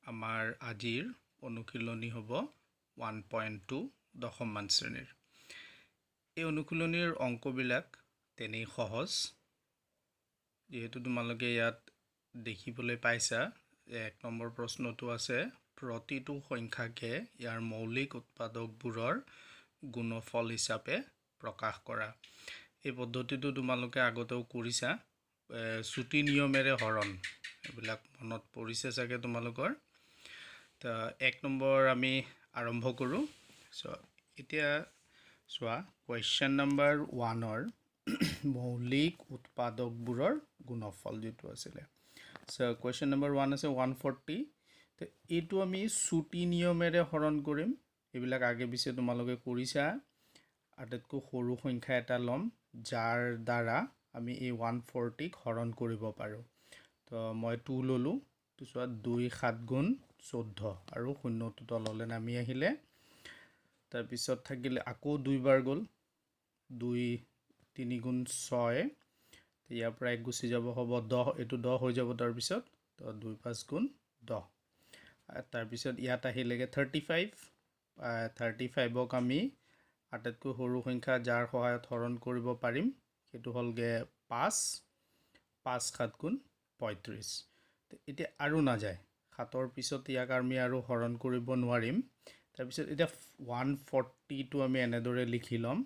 আমাৰ আজিৰ অনুশীলনী হ'ব 1.2, দশমমান শ্ৰেণীৰ। এই অনুশীলনীৰ অংকবিলাক তেনেই সহজ। যিহেতু তোমালোকে ইয়াত দেখিবলৈ পাইছা, 1 নম্বৰ প্ৰশ্নটো আছে প্ৰতিটো সংখ্যাকে ইয়াৰ মৌলিক উৎপাদকবোৰৰ গুণফল হিচাপে প্ৰকাশ কৰা। এই পদ্ধতিটো তোমালোকে আগতেও কৰিছা, চুটি নিয়মেৰে হৰণ, এইবিলাক মনত পৰিছে চাগে তোমালোকৰ। তো 1 নম্বৰ আমি আৰম্ভ কৰোঁ। চ' এতিয়া চোৱা, কুৱেশ্যন নম্বৰ 1ৰ মৌলিক উৎপাদকবোৰৰ গুণফল যিটো আছিলে। চ' কুৱেশ্যন নম্বৰ 1 আছে 140। তো এইটো আমি চুটি নিয়মেৰে হৰণ কৰিম। এইবিলাক আগে পিছে তোমালোকে কৰিছা। আটাইতকৈ সৰু সংখ্যা এটা ল'ম যাৰ দ্বাৰা আমি এই 140ক হৰণ কৰিব পাৰোঁ। তো মই 2 ল'লোঁ। তো চোৱা, 2 7 গুণ 14 আৰু শূন্যটো তললৈ নামি আহিলে। তাৰপিছত থাকিলে আকৌ দুইবাৰ গ'ল, 2 3 গুণ 6, ইয়াৰ পৰা 1 গুচি যাব, হ'ব 10, এইটো 10 হৈ যাব। তাৰপিছত তো 2 5 গুণ 10। তাৰপিছত ইয়াত আহিলেগৈ 35। 35ক আমি আটাইতকৈ সৰু সংখ্যা যাৰ সহায়ত হৰণ কৰিব পাৰিম সেইটো হ'লগৈ 5, 5 7 গুণ 35। এতিয়া আৰু নাযায়, 7ৰ পিছত ইয়াক আমি আৰু হৰণ কৰিব নোৱাৰিম। তাৰপিছত এতিয়া 140টো আমি এনেদৰে লিখি ল'ম,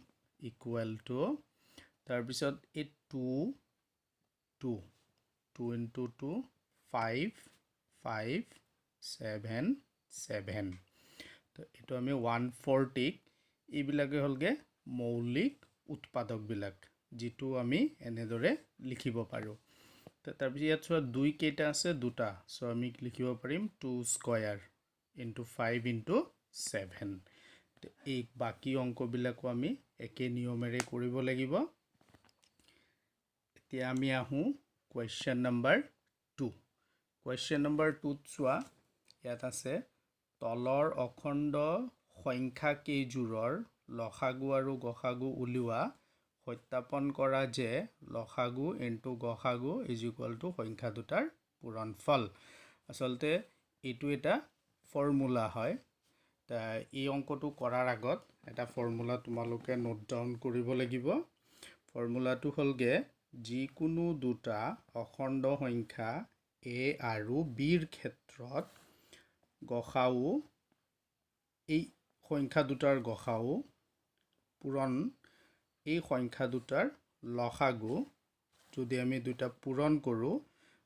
ইকুৱেল টু, তাৰপিছত এই 2 2 2 ইনটু 2 5 5 7 7। তো এইটো আমি 140ক, এইবিলাকে হ'লগৈ মৌলিক উৎপাদকবিলাক, যিটো আমি এনেদৰে লিখিব পাৰোঁ। তাৰপিছত ইয়াত চোৱা, 2 কেইটা আছে, দুটা। চ' আমি লিখিব পাৰিম 2 স্কোৱাৰ ইনটু 5 ইনটু 7। এই বাকী অংকবিলাকো আমি একে নিয়মেৰে কৰিব লাগিব। এতিয়া আমি আহোঁ কুৱেশ্যন নম্বৰ 2। কুৱেশ্যন নম্বৰ 2ত চোৱা, ইয়াত আছে তলৰ অখণ্ড সংখ্যা কেইযোৰৰ লসাগু আৰু গসাগু উলিওৱা, সত্যাপন কৰা যে লসাগু ইনটু গসাগু is equal to সংখ্যা দুটাৰ পূৰণফল। আচলতে এইটো এটা ফৰ্মুলা হয়। এই অংকটো কৰাৰ আগত এটা ফৰ্মুলা তোমালোকে নোট ডাউন কৰিব লাগিব। ফৰ্মুলাটো হ'লগৈ যিকোনো দুটা অখণ্ড সংখ্যা এ আৰু বিৰ ক্ষেত্ৰত গসাউ, এই সংখ্যা দুটাৰ গসাউ পূৰণ এই সংখ্যা দুটাৰ লসাগু, যদি আমি দুটা পূৰণ কৰোঁ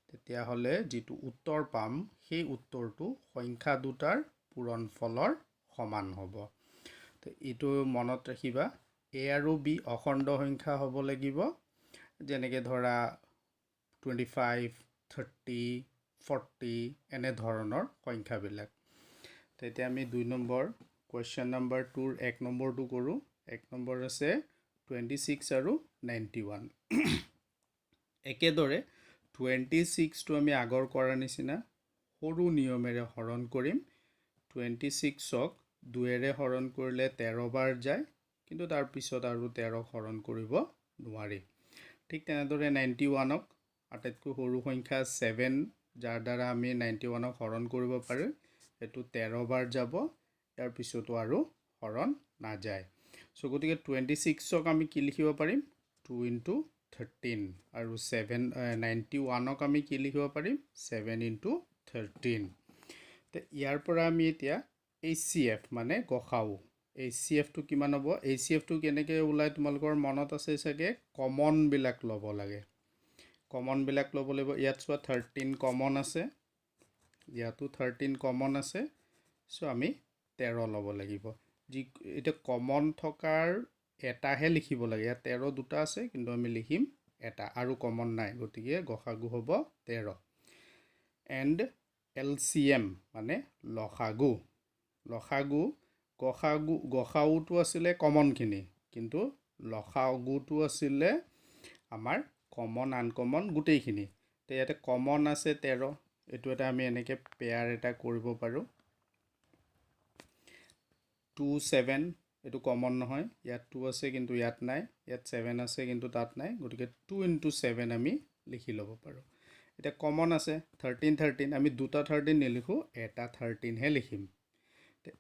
তেতিয়াহ'লে যিটো উত্তৰ পাম সেই উত্তৰটো সংখ্যা দুটাৰ পূৰণফলৰ সমান হ'ব। তো এইটো মনত ৰাখিবা, এ আৰু বি অখণ্ড সংখ্যা হ'ব লাগিব, যেনেকৈ ধৰা 25, 30, 40 এনেধৰণৰ সংখ্যাবিলাক। তেতিয়া আমি 2 নম্বৰ কুৱেশ্যন নম্বৰ 2ৰ 1 নম্বৰটো কৰোঁ। 1 নম্বৰ আছে 26 আৰু 91। একেদৰে 26টো আমি আগৰ কৰাৰ নিচিনা সৰু নিয়মেৰে হৰণ কৰিম। 26ক 2ৰে হৰণ কৰিলে 13 বাৰ যায়, কিন্তু তাৰপিছত আৰু 13ক হৰণ কৰিব নোৱাৰি। ঠিক তেনেদৰে 91ক আটাইতকৈ সৰু সংখ্যা 7, যাৰ দ্বাৰা আমি 91ক হৰণ কৰিব পাৰোঁ, সেইটো 13 বাৰ যাব, ইয়াৰ পিছতো আৰু হৰণ নাযায়। চ' গতিকে 26ক আমি কি লিখিব পাৰিম, 2 ইনটু 13, আৰু 91ক আমি কি লিখিব পাৰিম, 7 ইনটু 13। তো ইয়াৰ পৰা আমি এতিয়া এইচ চি এফ মানে গসাউ, এইচ চি এফটো কিমান হ'ব, এইচ চি এফটো কেনেকৈ ওলায় তোমালোকৰ মনত আছে চাগে, কমনবিলাক ল'ব লাগে, কমনবিলাক ল'ব লাগিব। ইয়াত চোৱা 13 কমন আছে, ইয়াতো 13 কমন আছে, চ' আমি 13 ল'ব লাগিব। যি এতিয়া কমন থকাৰ এটাহে লিখিব লাগে, ইয়াত 13 দুটা আছে কিন্তু আমি লিখিম এটা, আৰু কমন নাই, গতিকে গসাগু হ'ব 13। এণ্ড এল চি এম মানে লসাগু, লসাগু গসাগু গসাউটো আছিলে কমনখিনি, কিন্তু লসাগুটো আছিলে আমাৰ কমন আনকমন গোটেইখিনি। তো ইয়াতে কমন আছে 13, এইটো এটা আমি এনেকৈ পেয়াৰ এটা কৰিব পাৰোঁ। 2 7 এইটো কমন নহয়, ইয়াত 2 আছে কিন্তু ইয়াত নাই, ইয়াত 7 আছে কিন্তু তাত নাই, গতিকে 2 ইনটু 7 আমি লিখি ল'ব পাৰোঁ। এতিয়া কমন আছে 13 13, আমি দুটা 13 নিলিখোঁ, এটা 13হে লিখিম।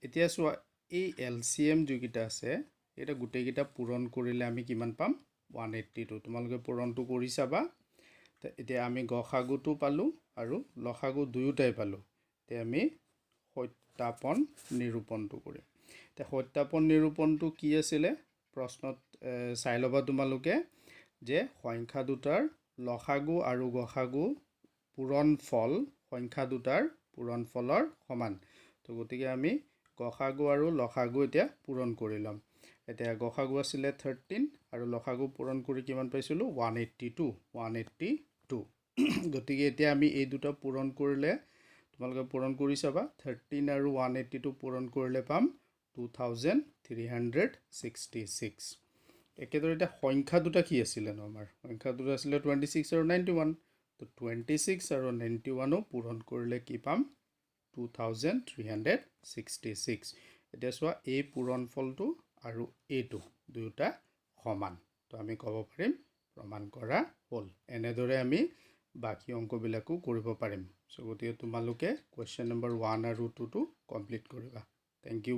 এতিয়া চোৱা, এই এল চি এম যিকেইটা আছে এইকেইটা গোটেইকেইটা পূৰণ কৰিলে আমি কিমান পাম? 182। তোমালোকে পূৰণটো কৰি চাবা। এতিয়া আমি গসাগুটো পালোঁ আৰু লসাগু দুয়োটাই পালোঁ। এতিয়া আমি সত্যাপন নিৰূপণটো কৰিম। এতিয়া সত্যাপন নিৰূপণটো কি আছিলে প্ৰশ্নত চাই ল'বা তোমালোকে, যে সংখ্যা দুটাৰ লসাগু আৰু গসাগু পূৰণফল সংখ্যা দুটাৰ পূৰণফলৰ সমান। তো গতিকে আমি গসাগু আৰু লসাগু এতিয়া পূৰণ কৰি ল'ম। এতিয়া গসাগু আছিলে 13 আৰু লসাগু পূৰণ কৰি কিমান পাইছিলোঁ? 182, 182। গতিকে এতিয়া আমি এই দুটা পূৰণ কৰিলে, তোমালোকে পূৰণ কৰি চাবা, 13 আৰু 182 পূৰণ কৰিলে পাম 2366। একেদৰে এতিয়া সংখ্যা দুটা কি আছিলে নো? আমাৰ সংখ্যা দুটা আছিলে 26 আৰু 91। তো 26 আৰু 91ও পূৰণ কৰিলে কি পাম? 2366। এতিয়া চোৱা, এই পূৰণফলটো আৰু এইটো দুয়োটা সমান। তো আমি ক'ব পাৰিম প্ৰমাণ কৰা হ'ল। এনেদৰে আমি বাকী অংকবিলাকো কৰিব পাৰিম। চ' গতিকে তোমালোকে কুৱেশ্যন নম্বৰ 1 আৰু 2টো কমপ্লিট কৰিবা। Thank you.